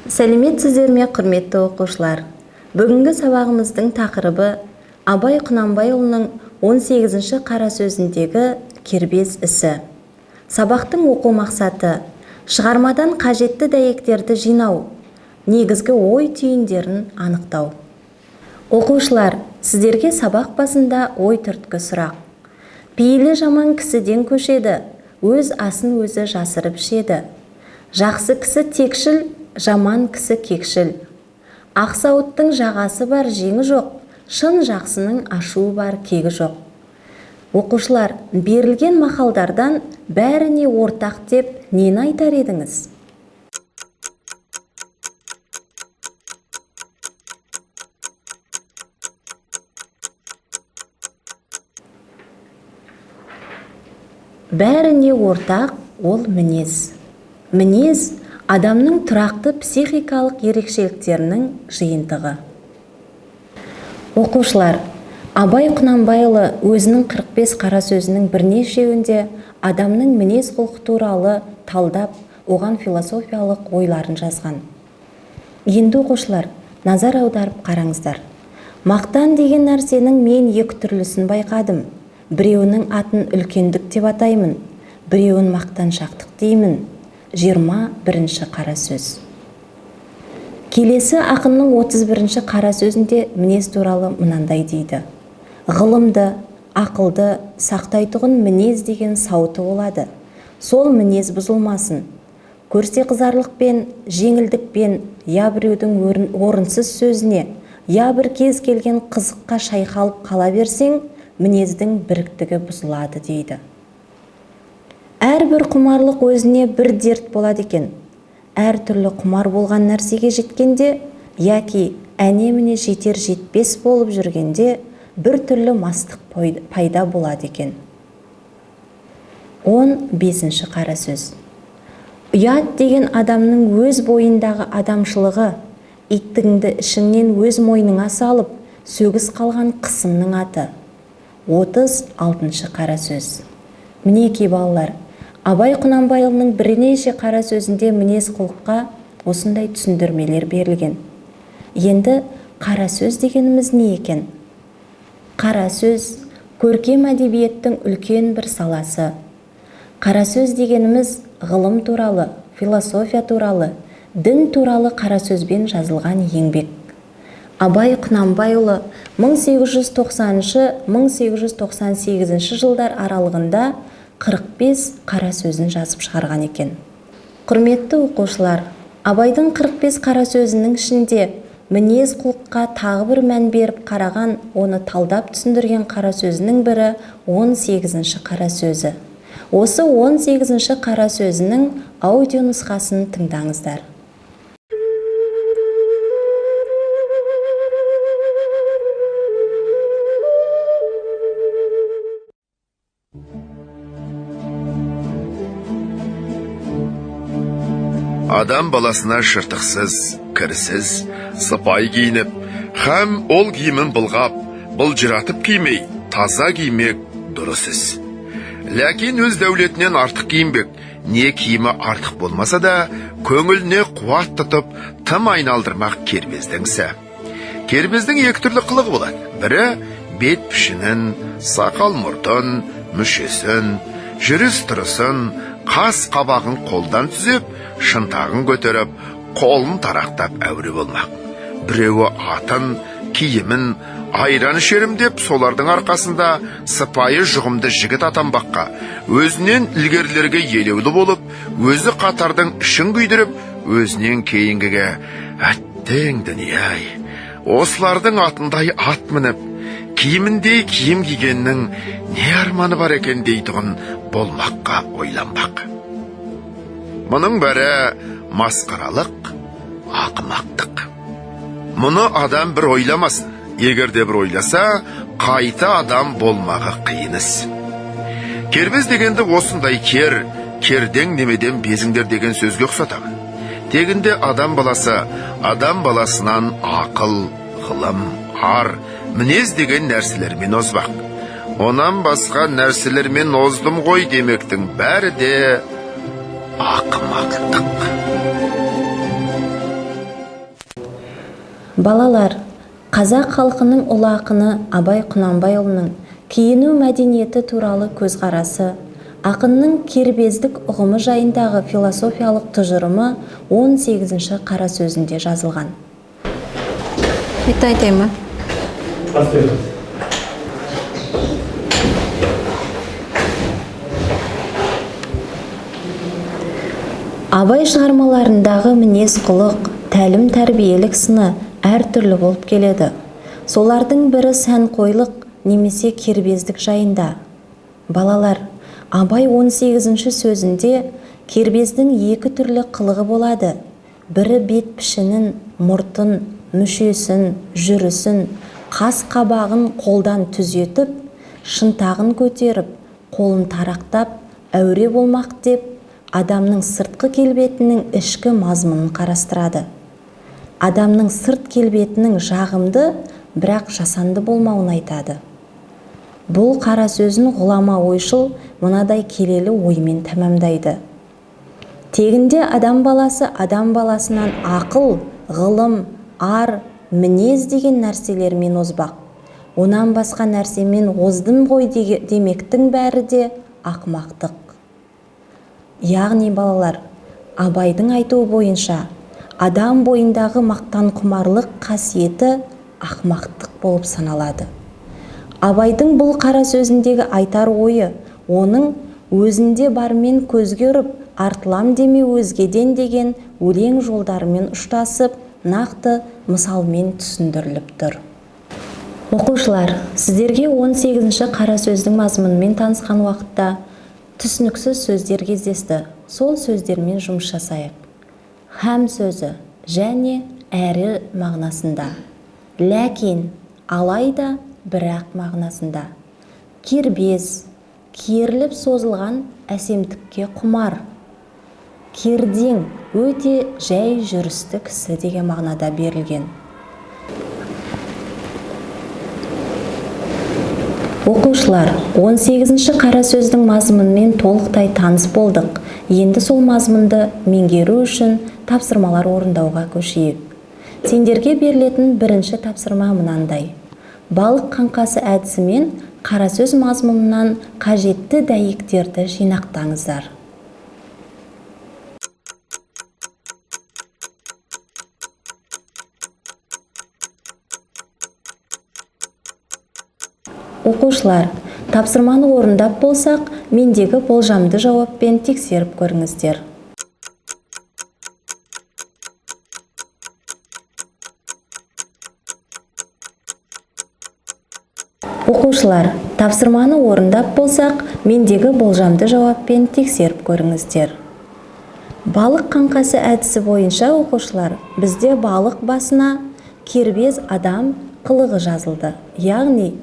Сәлеметсіздер ме, құрметті оқушылар! Бүгінгі сабағымыздың тақырыбы Абай Құнанбайұлының 18-ші қара сөзіндегі кербез ісі. Сабақтың оқу мақсаты: шығармадан қажетті дәйектерді жинау, негізгі ой түйіндерін анықтау. Оқушылар, сіздерге сабақ басында ой түрткі сұрақ. Пейілі жаман кісіден көшеді, өз асын өзі жасырып ішеді. Жақсы кісі текшіл, жаман кісі кекшіл. Ақ сауыттың жағасы бар, жеңі жоқ, шын жақсының ашуы бар, кегі жоқ. Оқушылар, берілген мақалдардан бәріне ортақ деп нені айтар едіңіз? Бәріне ортақ ол мінез. Мінез адамның тұрақты психикалық ерекшеліктерінің жиынтығы. Оқушылар, Абай Құнанбайұлы өзінің 45 қара сөзінің бірнешеуінде адамның мінез құлқы туралы талдап, оған философиялық ойларын жазған. Енді оқушылар, назар аударып қараңыздар. Мақтан деген нәрсенің мен екі түрлісін байқадым. Біреуінің атын үлкендік деп атаймын, біреуін мақтаншақтық деймін. 21-ші қара сөз. Келесі ақынның 31-ші қара сөзінде мінез туралы мынандай дейді. Ғылымды, ақылды сақтайтұғын мінез деген сауыты болады. Сол мінез бұзылмасын. Көрсе қызарлықпен, жеңілдікпен, я біреудің орынсыз сөзіне, я бір кез келген қызыққа шайқалып қала берсең, мінездің біріктігі бұзылады дейді. Әрбір құмарлық өзіне бір дерт болады екен. Әр түрлі құмар болған нәрсеге жеткенде, яки әне-міне жетер жетпес болып жүргенде, бір түрлі мастық пайда болады екен. 15-ші қара сөз. Ұят деген адамның өз бойындағы адамшылығы, иттігіңді ішіңнен өз мойныңа салып, сөгіс қалған қысымның аты. 36-шы қара сөз. Мінекей балалар, Абай Құнанбайұлының бірнеше қара сөзінде мінез құлыққа осындай түсіндірмелер берілген. Енді қара сөз дегеніміз не екен? Қара сөз көркем әдебиеттің үлкен бір саласы. Қара сөз дегеніміз ғылым туралы, философия туралы, дін туралы қара сөзбен жазылған еңбек. Абай Құнанбайұлы 1890-1898 жылдар аралығында 45 қара сөзін жазып шығарған екен. Құрметті оқушылар, Абайдың 45 қара сөзінің ішінде мінез құлыққа тағы бір мән беріп қараған, оны талдап түсіндірген қара сөзінің бірі 18-ші қара сөзі. Осы 18-ші қара сөзінің аудио нұсқасын тыңдаңыздар. Адам баласына жыртықсыз, кірсіз, сыпай киініп, һәм ол киімін былғап, былжыратып кимей, таза кимек дұрыс іс. Ләкин өз дәулетінен артық киінбек, не киімі артық болмаса да, көңіліне қуат тұтып, тым айналдырмақ кербездің ісі. Кербездің екі түрлі қылығы болады. Бірі бет пішінін, сақал мұртын, мүшесін, жүріс тұрысын, қас қабағын қолдан түзеп, шынтағын көтеріп, қолын тарақтап әуре болмақ. Біреуі атын, киімін, айран ішерім деп, солардың арқасында сыпайы жұғымды жігіт атанбаққа, өзінен ілгерілерге елеулі болып, өзі қатардың ішін күйдіріп, өзінен кейінгіге әттең дүние-ай, осылардың атындай ат мініп, киіміндей киім кигеннің не арманы бар екен дейтұғын болмаққа ойланбақ. Мұның бәрі масқаралық, ақымақтық. Мұны адам бір ойламасын. Егер де бір ойласа, қайта адам болмағы қиын іс. Кербез дегенді осындай кер, кердең немеден безіңдер деген сөзге ұқсатамын. Тегінде адам баласы, адам баласынан ақыл, ғылым, ар, мінез деген нәрселермен озбақ. Онан басқа нәрселермен оздым ғой демектің бәрі де ақымақтық. Балалар, қазақ халқының ұлы ақыны Абай Құнанбайұлының киіну мәдениеті туралы көзқарасы, ақынның кербездік ұғымы жайындағы философиялық тұжырымы 18-ші қара сөзінде жазылған. Айтайын ба? Абай шығармаларындағы мінез-құлық, тәлім-тәрбиелік сыны әртүрлі болып келеді. Солардың бірі сәнқойлық немесе кербездік жайында. Балалар, Абай 18-ші сөзінде кербездің екі түрлі қылығы болады. Бірі бет пішінін, мұртын, мүшесін, жүрісін, қас қабағын қолдан түзетіп, шынтағын көтеріп, қолын тарақтап, әуре болмақ деп, адамның сыртқы келбетінің ішкі мазмұнын қарастырады. Адамның сырт келбетінің жағымды, бірақ жасанды болмауын айтады. Бұл қара сөзін ғұлама ойшыл мынадай келелі оймен тәмамдайды. Тегінде адам баласы адам баласынан ақыл, ғылым, ар, мінез деген нәрселермен озбақ. Онан басқа нәрсемен оздым ғой демектің бәрі де ақымақтық. Яғни балалар, Абайдың айтуы бойынша адам бойындағы мақтанқұмарлық қасиеті ақымақтық болып саналады. Абайдың бұл қара сөзіндегі айтар ойы, оның өзінде бармен көзге ұрып, артылам деме өзгеден деген өлең жолдарымен ұштасып, нақты мысалмен түсіндіріліп тұр. Оқушылар, сіздерге 18-ші қара сөздің мазмұнымен танысқан уақытта түсініксіз сөздер кездесті. Сол сөздермен жұмыс жасайық. Хәм сөзі және әрі мағынасында. Ләкин, алайда, бірақ мағынасында. Кербез, керіліп созылған әсемдікке құмар. Кердең, өте жай жүрісті кісі деген мағынада берілген. Оқушылар, 18-ші қара сөздің мазмұнымен толықтай таныс болдық. Енді сол мазмұнды меңгеру үшін тапсырмалар орындауға көшейік. Сендерге берілетін бірінші тапсырма мынандай. Балық қаңқасы әдісімен қара сөз мазмұнынан қажетті дәйектерді жинақтаңыздар. Оқушылар, тапсырманы орындап болсақ, мендегі болжамды жауаппен тексеріп көріңіздер. Оқушылар, тапсырманы орындап болсақ, мендегі болжамды жауаппен тексеріп көріңіздер. Балық қаңқасы әдісі бойынша оқушылар, бізде балық басына кербез адам қылығы жазылды. Яғни,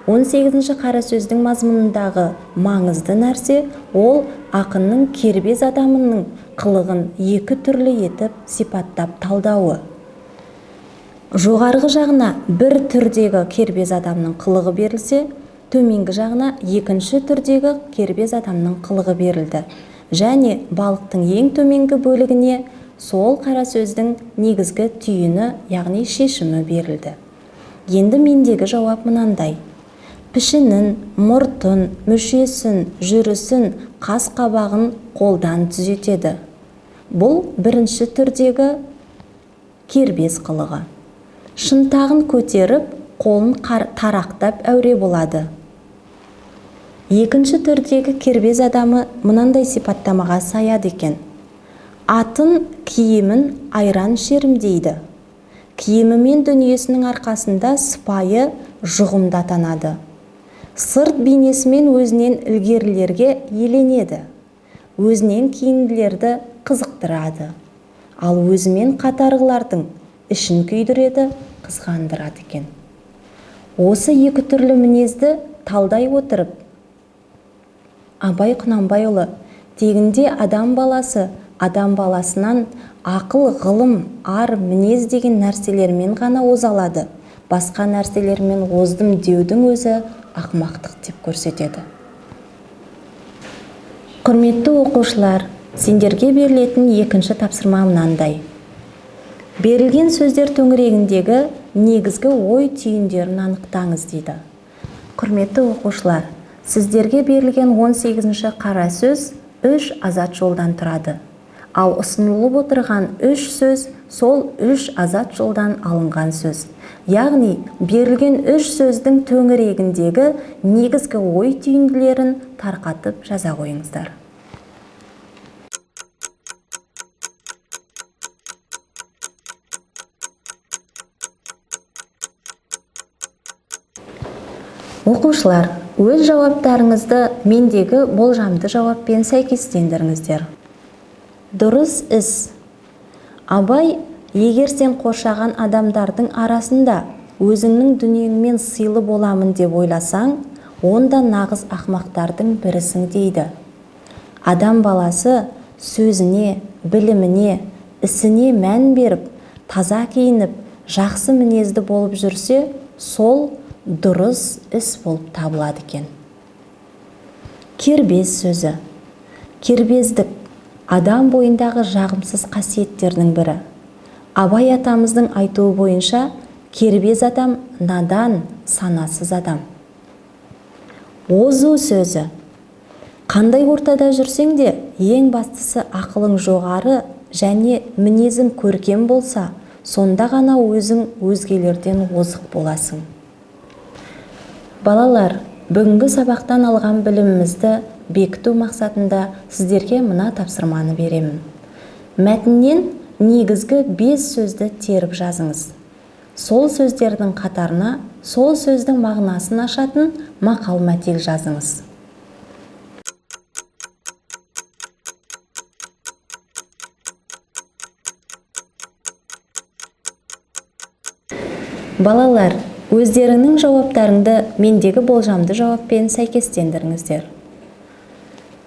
18-ші қара сөздің мазмұнындағы маңызды нәрсе ол ақынның кербез адамының қылығын екі түрлі етіп сипаттап талдауы. Жоғарғы жағына бір түрдегі кербез адамның қылығы берілсе, төменгі жағына екінші түрдегі кербез адамның қылығы берілді. Және балықтың ең төменгі бөлігіне сол қара сөздің негізгі түйіні, яғни шешімі берілді. Енді мендегі жауап мынандай. Пішінін, мұртын, мүшесін, жүрісін, қас қабағын қолдан түзетеді. Бұл бірінші түрдегі кербез қылығы. Шынтағын көтеріп, қолын тарақтап әуре болады. Екінші түрдегі кербез адамы мынандай сипаттамаға саяды екен. Атын, киімін айран шерімдейді. Киімі мен дүниесінің арқасында сыпайы жұғымды атанады. Сырт бейнесімен өзінен ілгерілерге еленеді. Өзінен кейінгілерді қызықтырады. Ал өзімен қатарғылардың ішін күйдіреді, қызғандырады екен. Осы екі түрлі мінезді талдай отырып, Абай Құнанбайұлы тегінде адам баласы адам баласынан ақыл, ғылым, ар, мінез деген нәрселермен ғана оза алады. Басқа нәрселермен оздым деудің өзі ақымақтық деп көрсетеді. Құрметті оқушылар, сендерге берілетін екінші тапсырма мынандай. Берілген сөздер төңірегіндегі негізгі ой түйіндерін анықтаңыз дейді. Құрметті оқушылар, сіздерге берілген 18-ші қара сөз үш азат жолдан тұрады. Ал ұсынылып отырған үш сөз сол үш азат жолдан алынған сөз. Яғни берілген үш сөздің төңірегіндегі негізгі ой түйінділерін тарқатып жаза қойыңыздар. Оқушылар, өз жауаптарыңызды мендегі болжамды жауаппен сәйкестендіріңіздер. Дұрыс іс. Абай, егер сен қоршаған адамдардың арасында өзіңнің дүниеңмен сыйлы боламын деп ойласаң, онда нағыз ақмақтардың бірісің дейді. Адам баласы сөзіне, біліміне, ісіне мән беріп, таза киініп, жақсы мінезді болып жүрсе, сол дұрыс іс болып табылады екен. Кербез сөзі. Кербездік адам бойындағы жағымсыз қасиеттердің бірі. Абай атамыздың айтуы бойынша, кербез адам надан, санасыз адам. Озу сөзі. Қандай ортада жүрсең де, ең бастысы ақылың жоғары және мінезің көркем болса, сонда ғана өзің өзгелерден озық боласың. Балалар, бүгінгі сабақтан алған білімімізді бекіту мақсатында сіздерге мына тапсырманы беремін. Мәтіннен негізгі 5 сөзді теріп жазыңыз. Сол сөздердің қатарына сол сөздің мағынасын ашатын мақал-мәтел жазыңыз. Балалар, өздеріңнің жауаптарыңды мендегі болжамды жауаппен сәйкестендіріңіздер.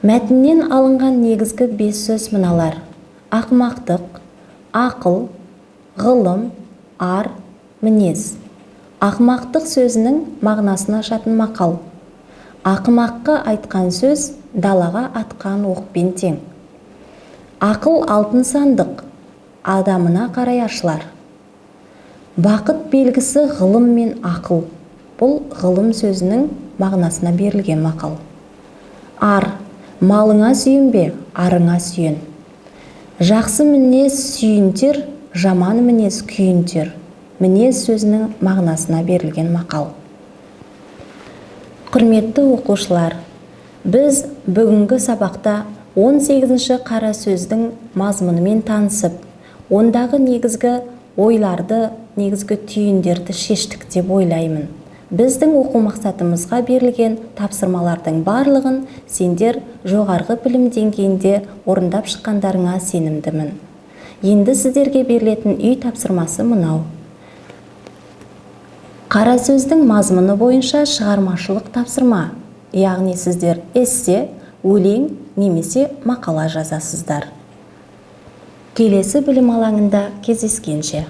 Мәтіннен алынған негізгі 5 сөз мыналар: ақымақтық, ақыл, ғылым, ар, мінез. Ақымақтық сөзінің мағынасын ашатын мақал. Ақымаққа айтқан сөз далаға атқан оқпен тең. Ақыл алтын сандық, адамына қарай ашылар. Бақыт белгісі ғылым мен ақыл. Бұл ғылым сөзінің мағынасына берілген мақал. Ар, малыңа сүйенбе, арыңа сүйен. Жақсы мінез сүйінтер, жаман мінез күйінтер. Мінез сөзінің мағынасына берілген мақал. Құрметті оқушылар, біз бүгінгі сабақта 18-ші қара сөздің мазмұнымен танысып, ондағы негізгі ойларды, негізгі түйіндерді шештік деп ойлаймын. Біздің оқу мақсатымызға берілген тапсырмалардың барлығын сендер жоғарғы білім деңгейінде орындап шыққандарыңа сенімдімін. Енді сіздерге берілетін үй тапсырмасы мынау. Қара сөздің мазмұны бойынша шығармашылық тапсырма, яғни сіздер эссе, өлең немесе мақала жазасыздар. Келесі білім алаңында кездескенше.